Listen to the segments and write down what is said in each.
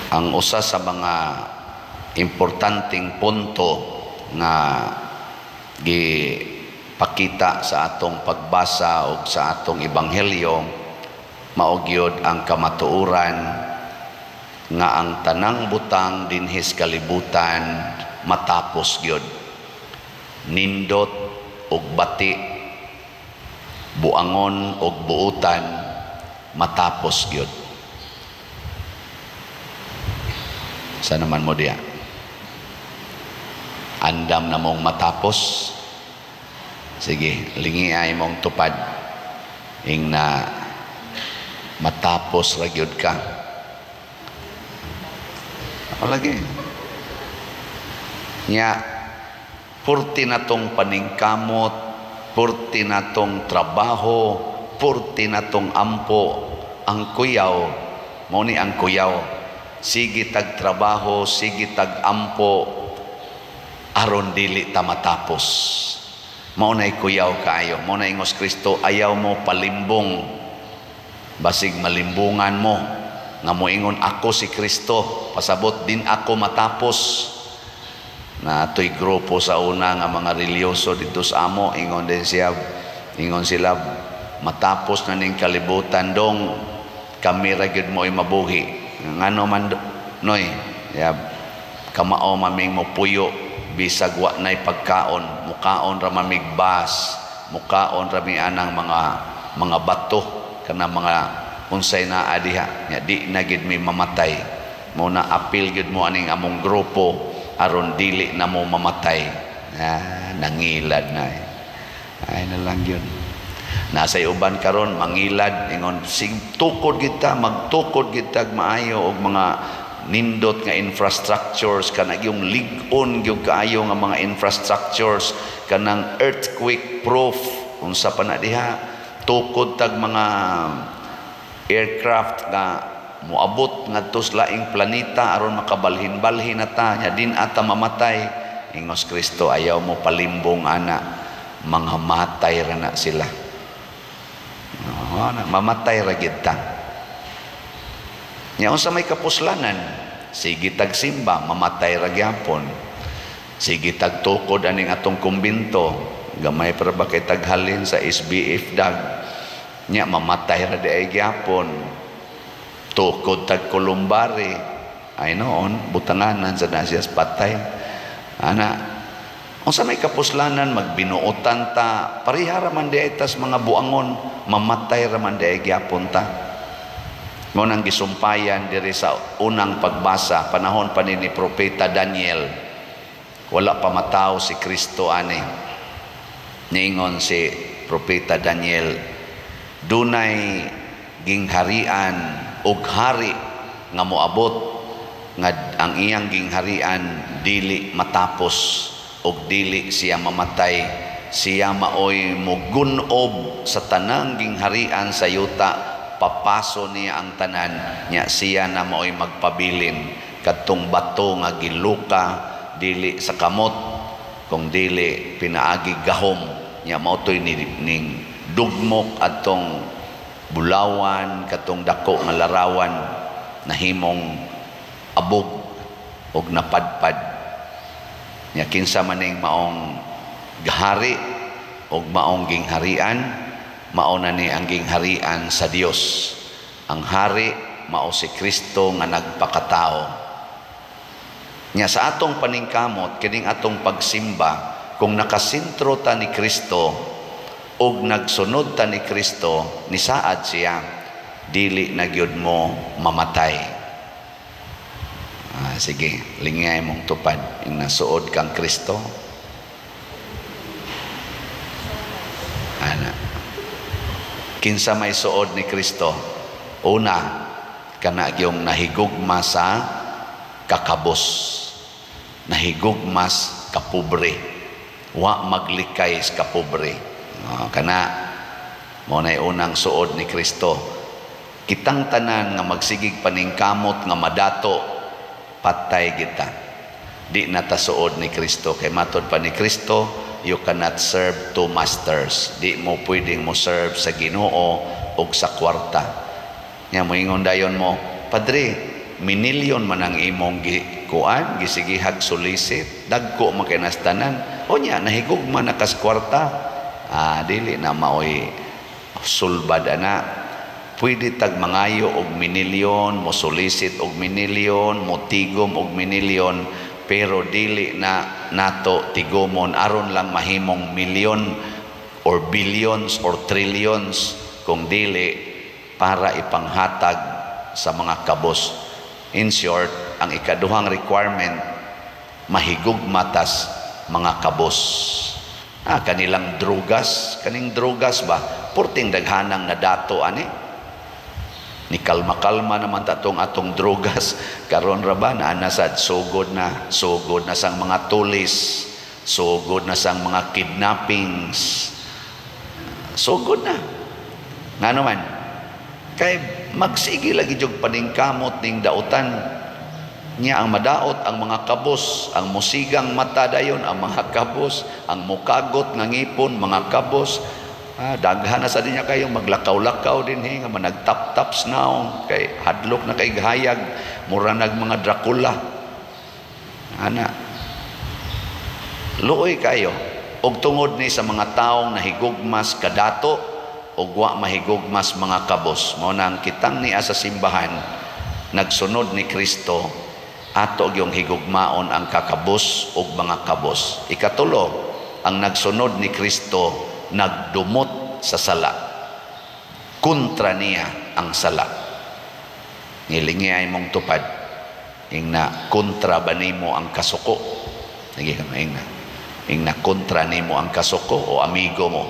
Ang usa sa mga importanteng punto nga gipakita sa atong pagbasa o sa atong ebanghelyo mao gyud ang kamatuoran nga ang tanang butang dinhis kalibutan matapos gyud. Nindot ug bati, buangon ug buutan, matapos gyud. Sa naman mo diya? Andam na mong matapos? Sige, lingi ay mong tupad. Ing na matapos ra gyud ka. Ako lagi. Nya, purti na tong paningkamot, purti na tong trabaho, purti na tong ampo, ang kuyaw, mao ni ang kuyaw. Sige tag trabaho, sige tag ampo, aron dili ta matapos. Mao nay kuyaw kaayo. Mao na ingos Kristo, ayaw mo palimbong. Basig malimbungan mo nga moingon ako si Kristo, pasabot din ako matapos. Na atoy grupo sa una nga mga relyoso dito sa amo, ingon din siya, ingon sila, matapos na ning kalibutan dong, kami ra gyud mo mabuhi. Ngano man noy, ya, kamao maming mo puyo bisag wa nay pagkaon, mukaon ra mamig bas, mukaon ra mi anang mga bato kana mga unsay naa diha, nya di na gid mi mamatay. Mo na apil gid mo aning among grupo aron dili na mo mamatay. Ah, nangilad na eh. Ay na lang yun. Nasa uban karon mangilad, ingon sig tukod kita, magtukod kita maayo og mga nindot nga infrastructures, kana yung lig-on gyud kaayo nga mga infrastructures, kanang earthquake proof, unsa pa na diha, tukod tag mga aircraft nga moabot ngadto sa laing planeta aron makabalhin-balhin na ta, nya din ata mamatay. Ingos Kristo, ayaw mo palimbong ana, mga matay ra na sila. No, na, mamatay ra gid ta. Nya unsa may kapuslanan? Sige tag simba, mamatay ra gyapon. Sige tag tukod aning atong kumbinto, gamay para ba kay taghalin sa SBF dag. Nya mamatay ra di ay gyapon. Tukod tag kolumbari, ay noon butanganan sa nasiyas patay. Ana, unsa may kapuslanan? Magbinuotan ta, pareha ra man di ay tas mga buangon, mamatay ra man di ay gyapon ta. Mao nang gisumpayan diri sa unang pagbasa, panahon pa ni Propeta Daniel, wala pa mataw si Kristo ani. Niingon si Propeta Daniel, dunay gingharian og hari nga moabot nga ang iyang gingharian dili matapos og dili siya mamatay. Siya maoy mugunob sa tanang gingharian sa yuta, papaso niya ang tanan, nya siya na maoy magpabilin kadtong bato nga giluka dili sa kamot kung dili pinaagi gahom nya, mao toy ning dugmok adtong bulawan, katong dako nga larawan nahimong abog og napadpad. Nya kinsa maning maong gahari og maong gingharian, mao na ni ang gingharian sa Dios. Ang hari mao si Kristo nga nagpakatao. Nya sa atong paningkamot kining atong pagsimba, kung nakasentro ta ni Kristo og nagsunod ta ni Kristo, nisaad siya, dili na gyud mo mamatay. Sige, lingay mong tupad ing nasuod kang Kristo. Ana. Kinsa may suod ni Kristo? Una, kana gyung nahigugma sa kakabos. Nahigugmas kapobre. Wa maglikay sa kapobre. Kana mao nay unang suod ni Kristo. Kitang tanan nga magsigig paningkamot nga madato, patay kita. Di na ta suod ni Kristo. Kay matod pa ni Kristo, you cannot serve two masters. Di mo pwedeng mo serve sa Ginoo og sa kwarta. Nya moingon dayon mo, Padre, Minilyon man ang imong gikuan, gisigihag solicit, dagko man kay tanan. Unya nahigugma na kas kwarta. Ah, dili na maoy sulbad ana. Pwede tag mangayo og minilyon, mo solicit og minilyon, mo tigom og minilyon, pero dili na nato tigomon aron lang mahimong milyon or billions or trillions, kung dili para ipanghatag sa mga kabos. In short, ang ikaduhang requirement, mahigugma tas mga kabos. Ah, kanilang drugas, kaning drugas ba? Purting daghanang nadato ani. Ni kalma-kalma naman tatong atong drugas karon ra ba naa na sad sugod na sang mga tulis, sugod na sang mga kidnappings. Sugod na. Ngano man? Kay magsige lagi jud paningkamot ning dautan niya. Ang madaot ang mga kabos, ang musigang mata dayon ang mga kabos, ang mukagot nga ngipon mga kabos. Ah, daghan na sa dinya kayo maglakaw-lakaw din he nga managtap-taps now kay hadlok na kay gahayag, mura nag mga Dracula ana. Luoy kayo og tungod ni sa mga taong nahigugmas kadato og wa mahigugmas mga kabos. Mao na ang kitang niya sa simbahan nagsunod ni Kristo, ato gyung higugmaon ang kakabos og mga kabos. Ikatulo, ang nagsunod ni Kristo nagdumot sa sala. Kontra niya ang sala. Ngilingi ay mong tupad. Ingna, kontra ba nimo ang kasuko? Sige, ingna. Ingna, kontra nimo ang kasuko o amigo mo?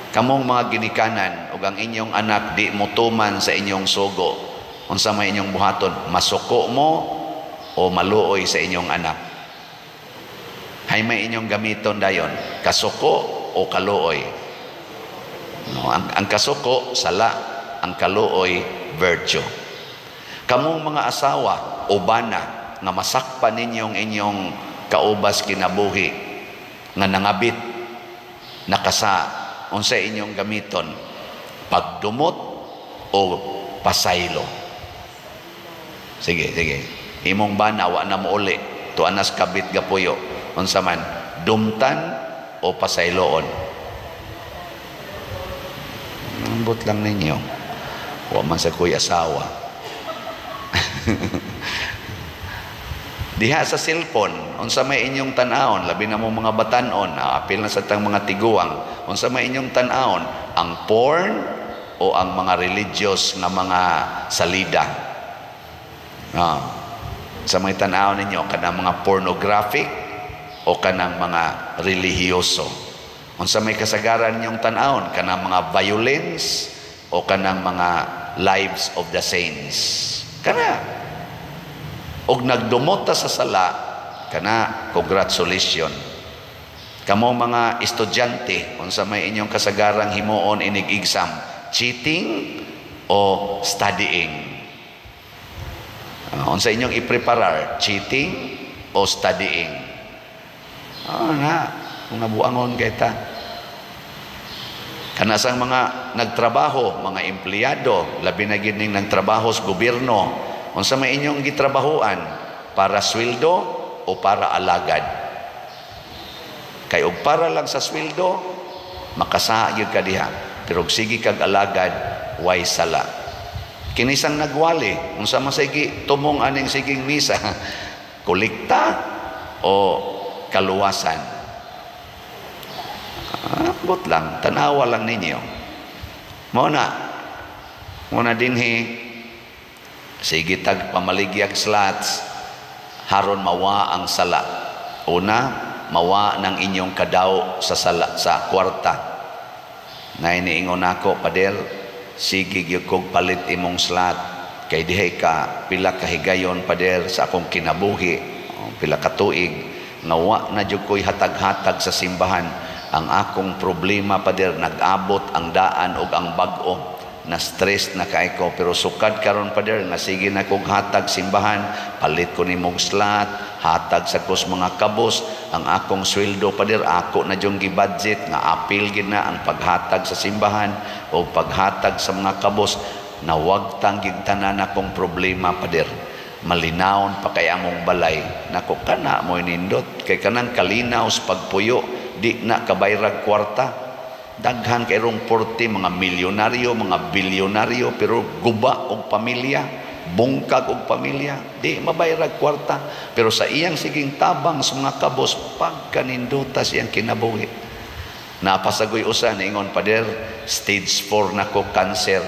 Kamong mga ginikanan ug ang inyong anak di motuman sa inyong sugo, unsa may inyong buhaton? Masuko mo o maluoy sa inyong anak? Hay may inyong gamiton dayon, kasuko o kaluoy? No, ang kasuko sala, ang kaluoy virtue. Kamong mga asawa o bana nga masakpan ninyong inyong kaubas kinabuhi nga nangabit nakasa, unsa inyong gamiton, pagdumot o pasaylo? Sige, sige. Imong bana wa na mouli, tuanas kabit gapuyo, unsa man, dumtan o pasayloon? Ambot lang ninyo, wa man sa kuy asawa. Diha sa cellphone, unsa may inyong tan-awon, labi na mo mga batan-on, apil na sa tang mga tiguang, unsa may inyong tan-awon, ang porn o ang mga religious nga mga salida? Sa may tan-awon ninyo, kanang mga pornographic o kanang mga relihiyoso? Unsa may kasagaran ninyong tan-awon, kanang mga violence o kanang mga lives of the saints? Kana og nagdumot ta sa sala, kana congratulations. Kamo mga estudyante, unsa may inyong kasagarang himuon inig exam, cheating o studying? Unsa inyong ipreparar, cheating o studying? Na mga buangon kay ta. Kana sang mga nagtrabaho, mga empleyado, labi na gid ning nagtrabaho sa gobyerno, unsa may inyong gitrabahoan, para sweldo o para alagad? Kay og para lang sa sweldo, makasaa gyud ka diha, pero og sige kag alagad, way sala. Kinisang nagwali, unsa man sige tumong aning siging misa, kolekta o kaluwasan? Ambot lang, tanawa lang ninyo. Mao na dinhi sige tag pamaligyag slots haron mawa ang sala. Una, mawa ng inyong kadaw sa sala, sa kwarta. Nainiingon nako, "Pader, sige gyud kog palit imong slot kay dihay ka pila ka higayon, pader, sa akong kinabuhi, pila ka tuig nga wa na jud ko'y hatag-hatag sa simbahan. Ang akong problema, pader, nag-abot ang daan og ang bag-o, na stress na kay ko, pero sukad karon, pader, nga sige na kog hatag simbahan, palit ko nimong slot, hatag sa kos mga kabos. Ang akong sweldo, pader, ako na jung gi-budget nga apil gid na ang paghatag sa simbahan o paghatag sa mga kabos." Nawagtang gyud tanan akong problema, pader. Malinawon pa kay among balay. Nako, kana mo nindot kay kanang kalinaw sa pagpuyo, di na kabayrag kwarta. Daghan kay rong porte, mga milyonaryo, mga bilyonaryo, pero guba og pamilya, bungkag og pamilya, di mabayrag kwarta. Pero sa iyang siging tabang sa mga kabos, pagkaninduta siyang kinabuhi. Napasagoy usa niingon, "Pader, stage 4 na ko cancer.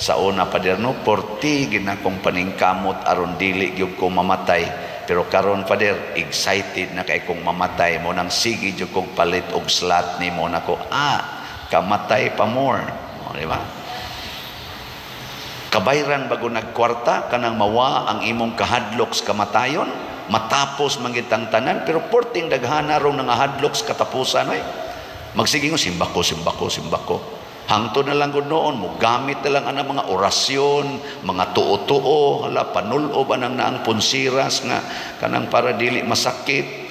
Sa una, pader, no, 40 ginakong paningkamot aron dili gyud ko mamatay. Pero karon, pader, excited na kay kong mamatay mo nang sige jud kong palit og slot nimo." Nako, kamatay pa more. O, di ba? Kabayran bago nagkwarta kanang mawa ang imong kahadlok sa kamatayon, matapos mangitang tanan, pero porting daghana rong nangahadlok sa katapusan, ay. Magsige ko, simba ko, simba ko, simba ko. Hangtod na lang gud noon, mo gamit na lang ang mga orasyon, mga tuo-tuo, hala, panulob anang naang punsiras nga kanang para dili masakit,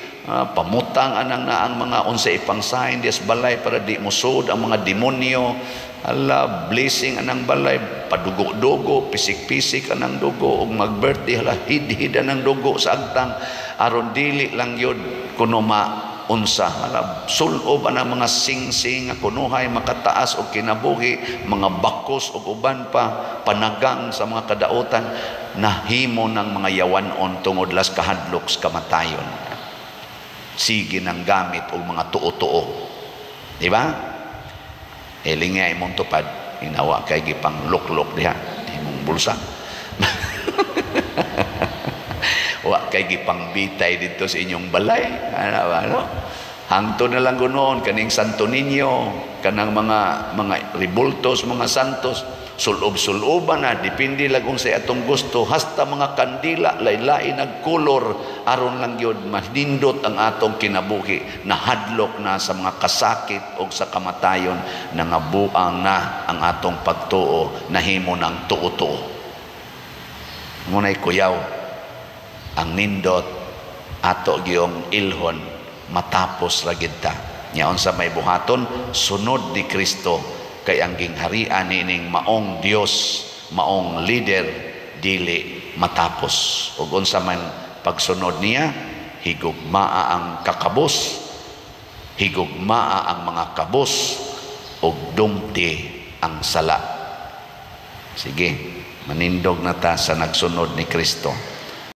pamutang anang naang mga unsa ipang sign dias balay para di musod ang mga demonyo, hala, blessing anang balay, padugo-dugo, pisik-pisik anang dugo, ug mag-birthday, hala, hid-hid anang dugo sa agtang aron dili lang yun kuno ma unsa, hala, sulob anang mga singsing nga kunuhay makataas og kinabuhi, mga bakos og uban pa, panagang sa mga kadautan, nahimo ng mga yawanon tungod las kahadlok sa kamatayon. Sige nang gamit og mga tuo-tuo, di ba? Eling nga imong tupad, inawa kay gipang luklok diha imong bulsa. Wa kay gipang bitay dito sa inyong balay. Ano ba, no? Hangtod na lang gunoon kaning Santo Niño, kanang mga ribultos, mga santos, sulob-suloban na, depende lang kung sa atong gusto, hasta mga kandila lain-lain nagkolor aron lang gyud manindot ang atong kinabuhi. Nahadlok na sa mga kasakit o sa kamatayon, nangabuang na ang atong pagtuo, nahimo ng tuo-tuo. Ngunay kuyaw ang nindot ato giyong ilhon, matapos ra gid ta. Nya unsa may buhaton? Sunod ni Kristo, kay ang gingharian niining maong Dios, maong leader, dili matapos. Ug unsa man pagsunod niya? Higugmaa ang kakabos, higugmaa ang mga kabos, ug dumti ang sala. Sige, manindog na ta sa nagsunod ni Kristo.